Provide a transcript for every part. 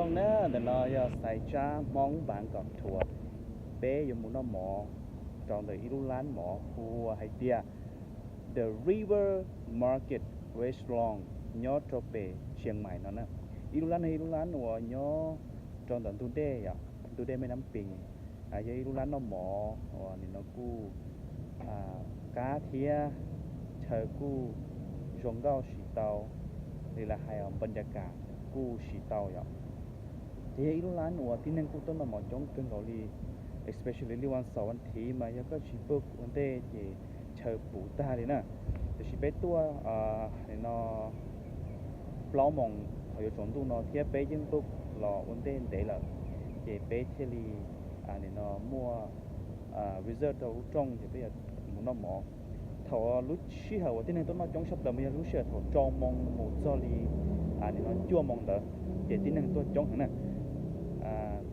Na, ntawm no yog Xaiv Tsab Hmoob Npav Kom Thuam. Peb yuav mus noj mov rau ntawm ib lub lab mov hu ua hais tias The River Market Restaurant nyob rau pem Chiang Mai no na. Ib lub lab no ib lub lab uas nyob rau ntawm ntug dej yom, ntug dej Mej Nab Pees. Yog ib lub lab noj mov uas nim no kuj qab thiab chaw kuj zoo nkauj siv tau, li lawv hais npa ncas kas kuj siv tau yom. Ces yog ib lub lab uas tib neeg kuj tuaj noj mov coob kawg nkaus li, especially li vas xaum vas thiv mas yog koj tsis book ua ntej ces chaw puv tag li na. Tiam sis peb tuaj nim no plaub moos thaum yuav tsaus ntuj no thiab peb yeej book los ua ntej ntev lawm, ces peb thiaj li nim no muaj reserve rau lub rooj ces peb yuav mus noj mov. Thaum lub sij hawm uas tib neeg tuaj noj coob tshaj plaws mas yog lub sij hawm thaum rau moos mus txog li nim no cuaj moos ntawd, ces tib neeg tuaj coob heev na.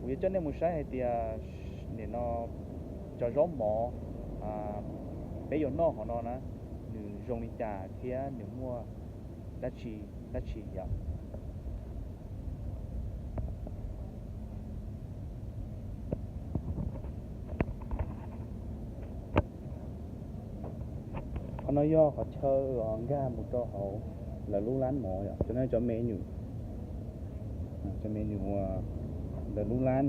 Kuv yuav coj nej mus saib hais tias nim no cov zaub mov peb yuav noj hov no na, nws zoo li cas thiab nws muaj dab tsi dab tsi yom. Qhov no yog qhov chaw nkag mus rau hauv lawv lub lab mov yom, cov no cov menu, cov menu uas lawv lub lab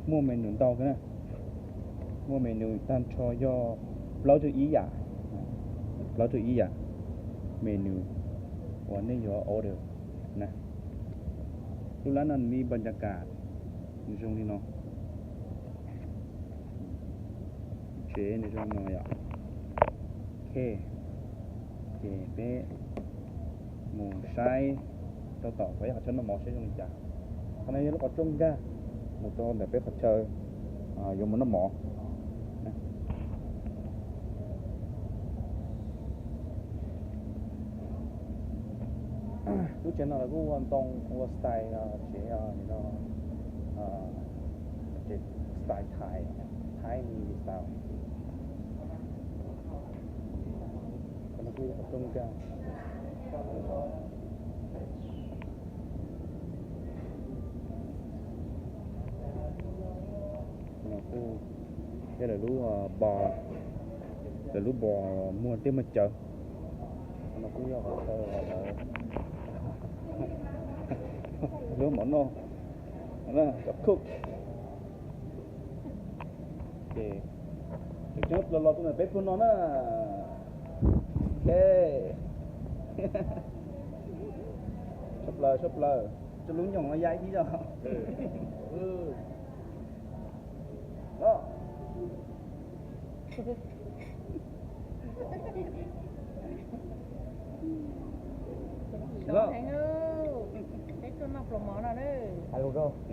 muaj menu ntau na, muaj menu tag nrho yog plaub caug ib yam, plaub caug ib yam menu uas nej yuav order na. Lub lab no nws li npa ncas kas nws zoo li no, tsev nws zoo no yom. Ok, ces peb mus saib rau tom peb qhov chaw noj mov saib zoo li cas. Qhov no yog lub qhov rooj nkag mus rau ntawm peb qhov chaw yuav mus noj mov. Lub tsev no lawv kuj ua ntoo ua style tsev style Thai, Thai style. Qhov no kuj yog qhov rooj nkag. No kuj yog lawv lub bar, lawv lub bar muag tej muag cawv. No kuj yog qhov chaw lub mov noj, cov cook. Ces tseem ceeb los los rau ntawm peb pluag no na. Ok, sab plaws sab plaws, coj lub nyoog no ya ib tib zog.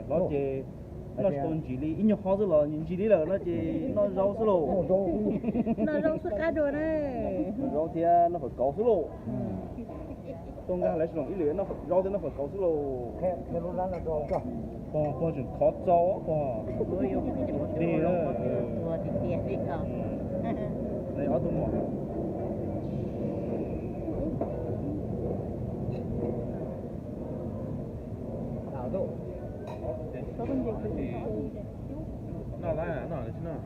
Hlob ces noj tsis tau ntsis li, ib nyuag qho xwb los ntsis li lawm no ces noj zaub xwb lauj. Noj zaub xwb qab dua na. Noj zaub thiab noj fawm kauv xwb lauj. Tuaj nkag lawv si loos ib lwm noj zaub thiab noj fawm kauv xwb lauj. Pog, pog tseem khov txaus pog. Dig, ob tug mom. Noj lawm, noj lawm tsis noj?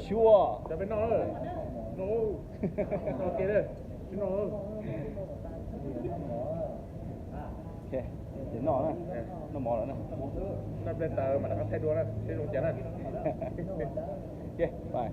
Sure. Noj, noj, noj. Ok, ces noj na, noj mov lawm na. Noj ple taws mas rov qab thaij dua na, seb zoo cas na. Ok, bye.